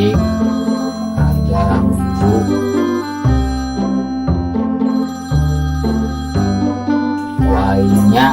Saeutik harga minggu lainnya.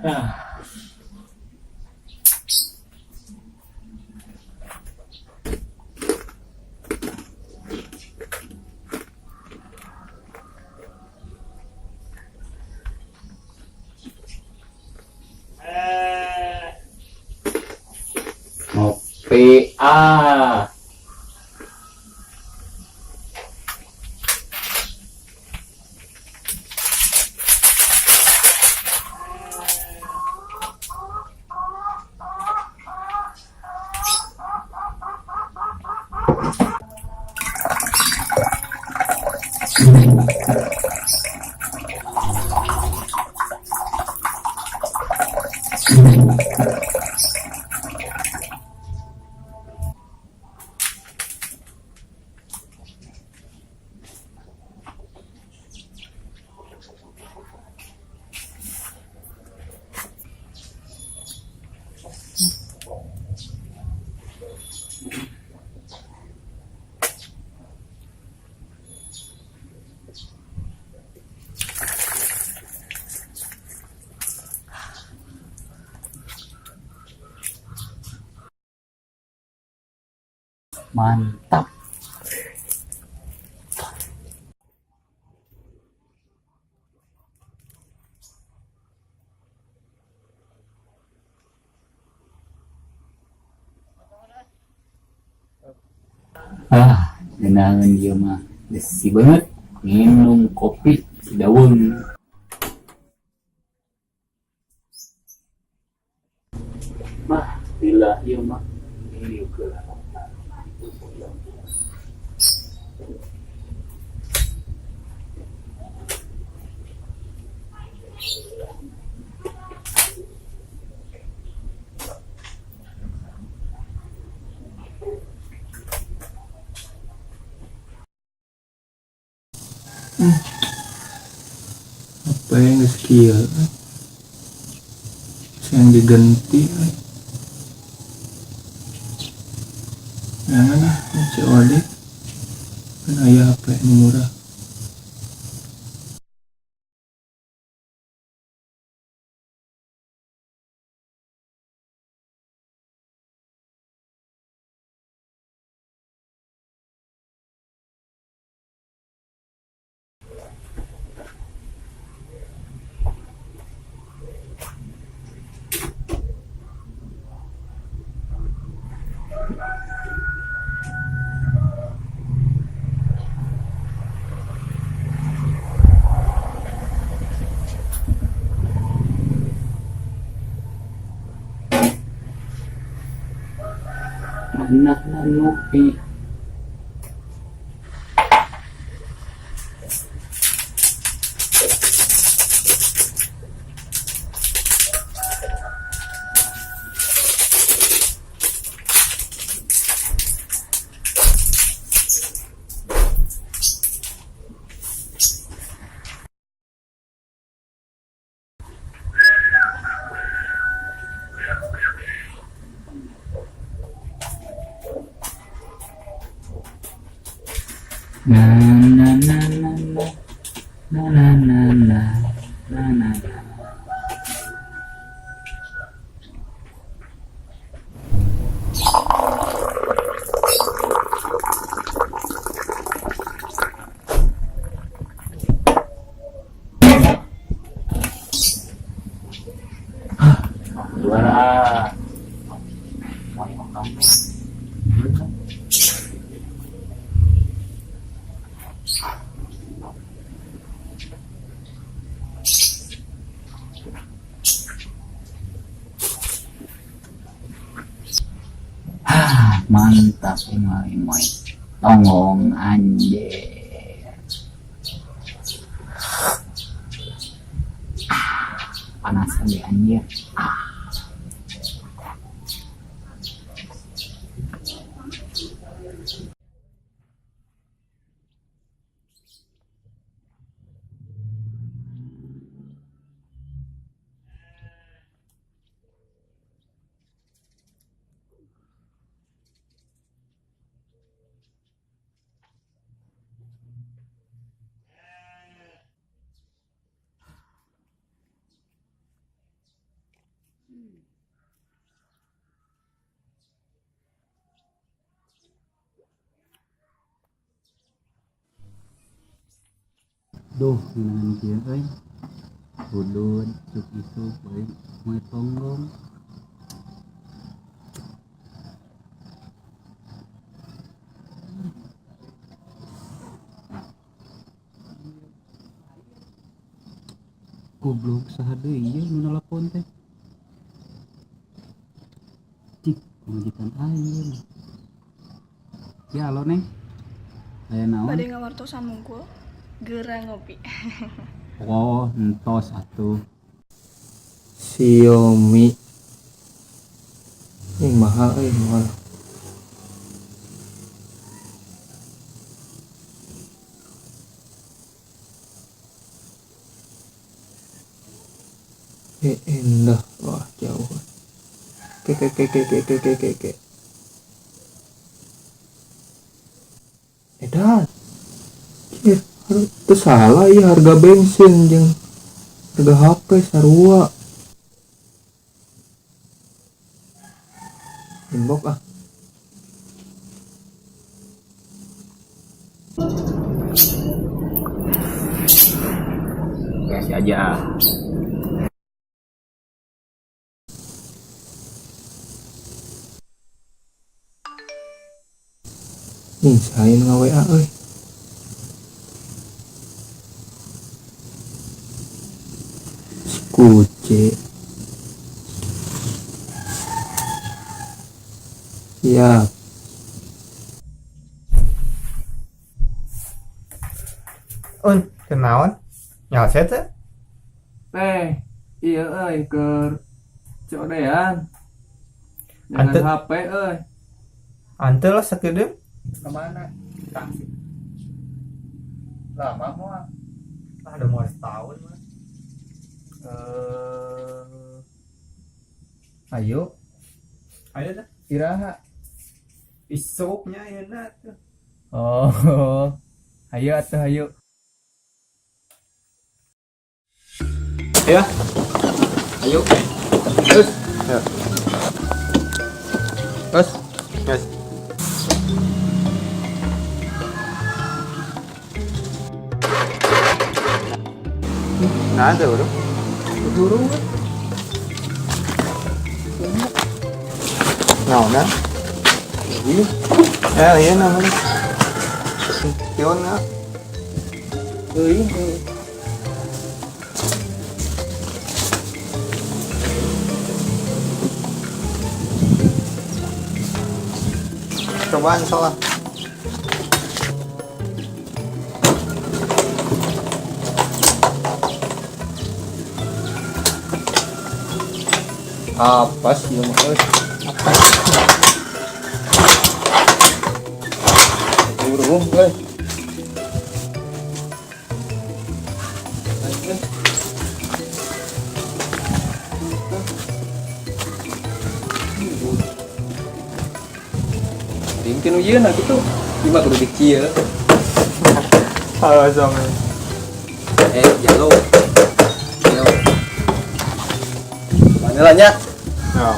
Ah. Ngopi ah. Mantap. Ah, ngeunaan ieu mah. Besi banget minum kopi Cidaweung. Mah, lila ieu mah. Ieu geura. Apa yang geus kieu? Yang diganti. Jangan ah, COD. Kan aya HP nu murah. Enak ngopi. Na na na na na na na na na na na na. Juara. Mau makan. Ah, mantap ini moy. Tonggong anjir. Panasan ya anjir. Duh, ngeunaan kieu euy. Budud, cuk isuk beuh moe tonggong. Goblok, saha deui ieu nu nalapon teh? Cik, pamajikan aing. Ya halo, Neng. Aya naon? Bade ngawartosan mungkul, geura ngopi. Oh, entos atuh. Xiaomi ini mahal eh, mahal. Eh, endah, wah jauh. Oke oke oke oke oke oke oke. Edan. Cir, itu salah ya, harga bensin jeung harga HP sarua. Inbox ah. Kasih aja. Nih, saya nge-WA euy. Kuce. Siap. Un, kenaon? Nyalse teh? Teh, iya euy keur codean. Dengan Ante. HP euy. Ante lah sakedeung. Kemana? Taksi. Lama moal. Ah, udah mau setahun mah. Ayo, Ayo dah. iraha. Isuknya enak tuh. Oh, ayo atuh ayo. Ayo. Ayo. Terus. Ya. Terus. Yes. Nah, ada bro. Guru. Nah, nah. Iya. Ya, iya namanya. Pion na. Euy. Cobaan salah. Apa sih yang mau? Apa? Burung, euy. Mungkin ujian aku tuh lima kudu kecil. Halo, sama. Jalo. Jalo. Mana lah nya? No.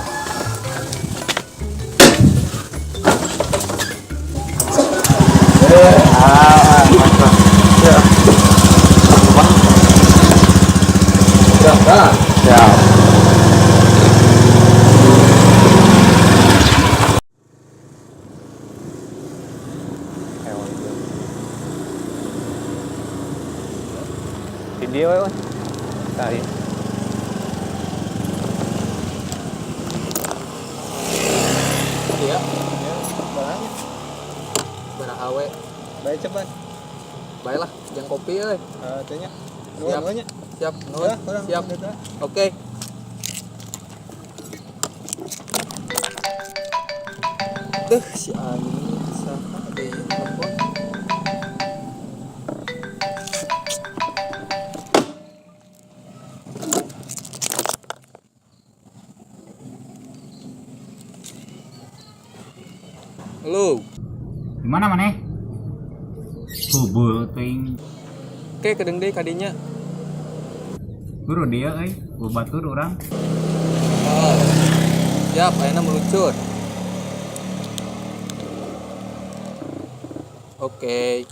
Ah, mantap. Ya. Berapa? Ya. Di dia we, Tadi. Iya. Barang awe. Baik cepat. Baiklah, jang kopi euy. Tanya. Siap. Nuhun nya. Siap, nuhun. Ya, kurang. Siap. Oke. Tuh si anjing saha deui telepon. Halo. Di mana maneh? Hubul teuing. Oke, kedeng deui kadinya. Guru dia euy, batur urang. Oh. Siap, ayeuna meluncur. Oke.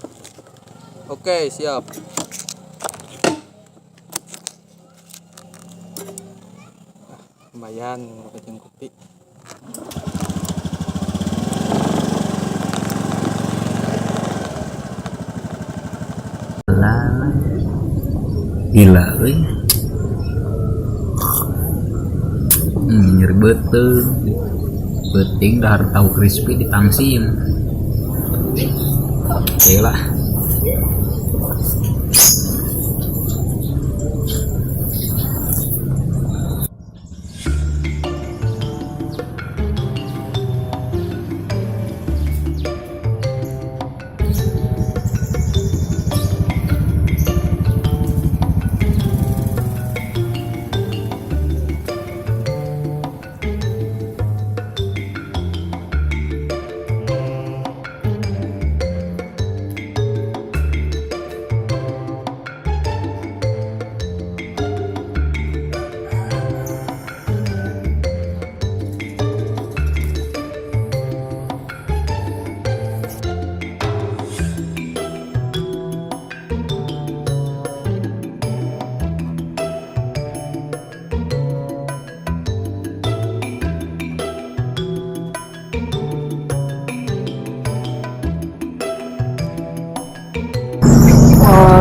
Oke, siap. Ah, lumayan ngerokok jeung kopi. Lah. Gila euy. Nyeri beuteung. Beuting dahar tahu crispy di tangsim. Oke lah.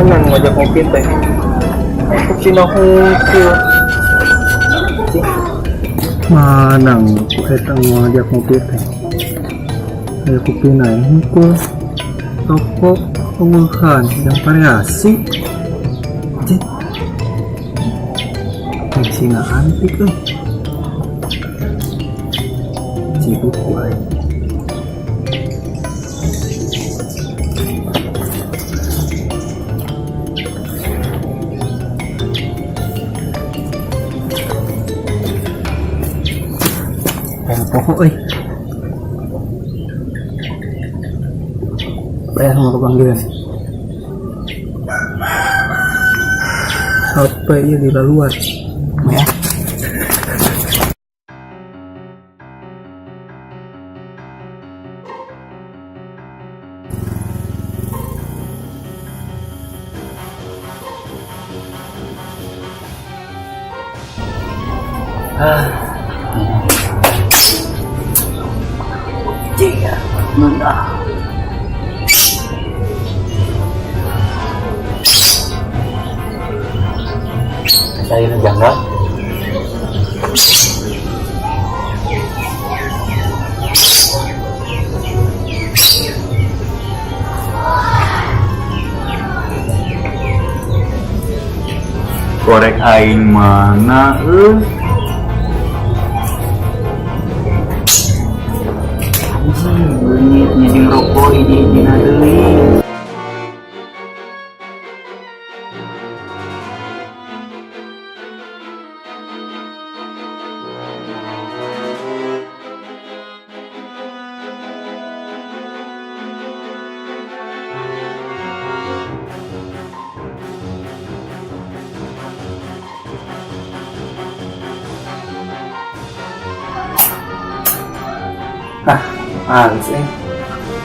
Mana ngajak ngopi teh? Kopi na hungkul. Mana eta ngajak ngopi teh? Aya kopi na hungkul. Toko unggulkan yang variasi. Cik. Sina antik tuh. Cibuk wae. Pokok euy. Bayar sama panggilan. HP ieu di luar. Ya. Iya, mana? Saya janggal. Korek aing mana euy? Anjing, leungit jeung rokok hiji-hijina deui. Ah, males eh.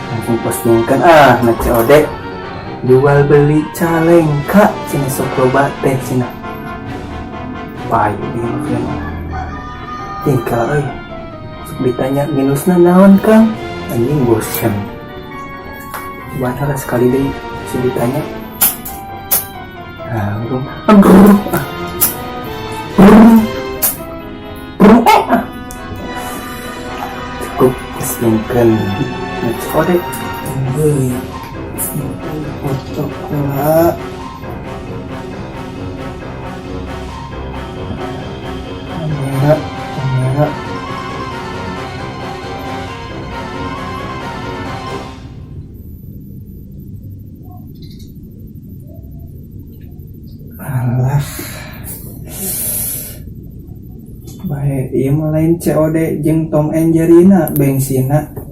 Langsung postingkan ah na COD. Jual beli calengka cina sok loba teh cina. Payu ieu mah. Tinggal euy. Sok ditanya minusna naon Kang? Anjing bosen. Coba lah sekali deui si ditanya. Ah, urung. Aduh. Ah. Brung. Brung. Ah. Cukup postingkan na COD. Beli foto kula. Kamera, kamera. Ieu mah lain COD jeung Tom and Jerry na bensinna.